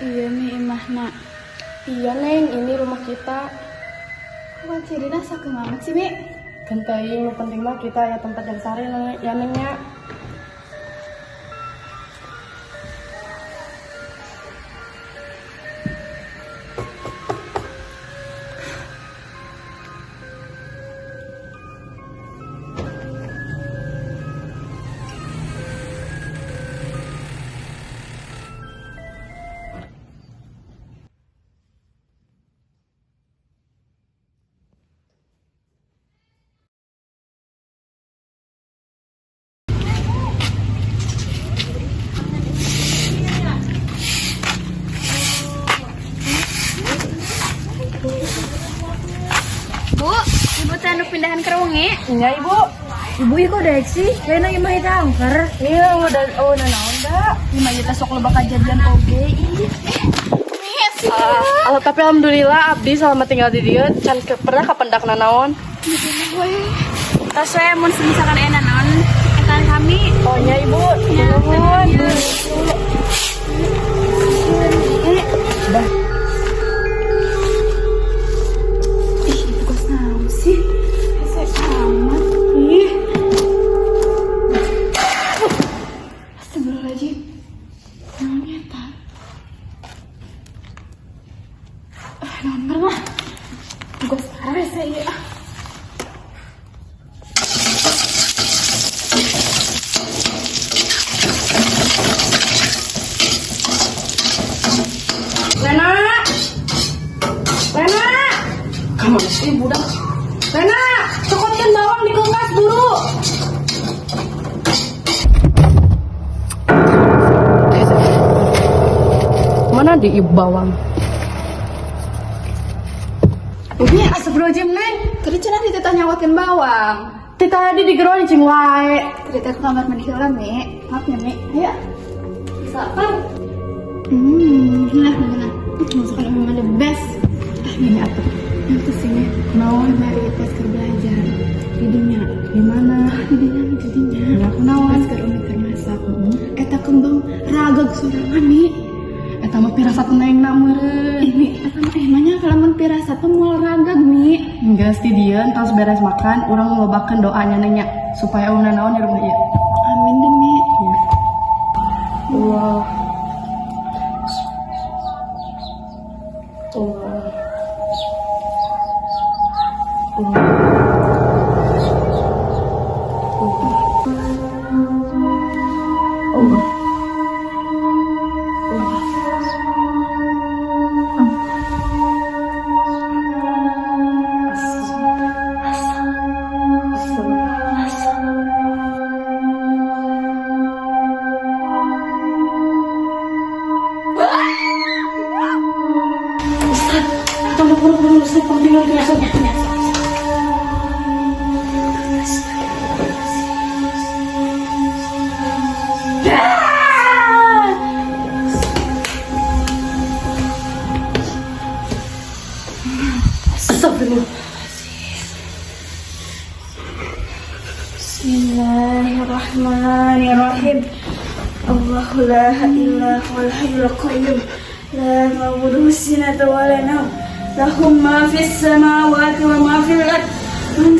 Iya nih imahna. Iya, Neng, ini rumah kita. Kok cirina sakeung amat sih, Mi? Genteng, nu penting mah kita ya tempat yang sare ya, Neng, ya. Bu, ibu teh anu pindahan ke wengi. Iya, Ibu. Ibu ieu kok daek sih? Kayaknya imah eta angker. Iya, udah, oh, naon da. Imah ieu teh sok loba kajadian oge ih. Ah, tapi alhamdulillah abdi selama tinggal di dieu can pernah kapendak nanaon. Tos we mun misalkan aya naon eta kami. Oh nya, Ibu, nuhun. Dah. Ih, ibu kos naon sih? Hese amat. Ih. Astagfirullahaladzim. Naon eta? Ah, naon lah. Tugas parah hese ieu ah. Lena! Lena! Kamana sih budak? Lena, cokotkeun bawang di kulkas buru. Mana di ibu bawang? Ini astagfirullahaladzim, Neng. Tadi cenah dititah nyawatkeun bawang. Ti tadi di gero cing wae. Tadi teh ke kamar mandi heula, Mi. Maaf ya, Mi. Ayo. Bisa apa? Nah, nah. Masakan Umi mah the best. Ah, ini atuh. Yang sini. Naon? Kamari tes keur belajar. Di dinya. Di mana? Di dinya, di dinya. Ya, kunaon? Pas keur Umi keur masak. Eta kembang ragag sorangan, Mi. Eta mah pirasat Neng na meureun. Ih, Mi, eta mah emangnya kalau mun pirasat mah moal ragag, Mi. Geus ti dieu tos beres makan, urang lobakeun doanya, Neng, nya supaya euweuh nanaon di rumah ieu. Amin deh, Mi. Ya. Allah. Allah. Allah. Allah. Allah. Allah. Asal. Ustaz, tolong buru-buru, Ustaz, penting Ustaz. Astagfirullah. Bismillahirrahmanirrahim. Allahu la ilaha huwal hayyul qayyum. La ta'khudhuhu sinatun wa la nawm. Lahu ma fis samawati wa ma fil ard. Man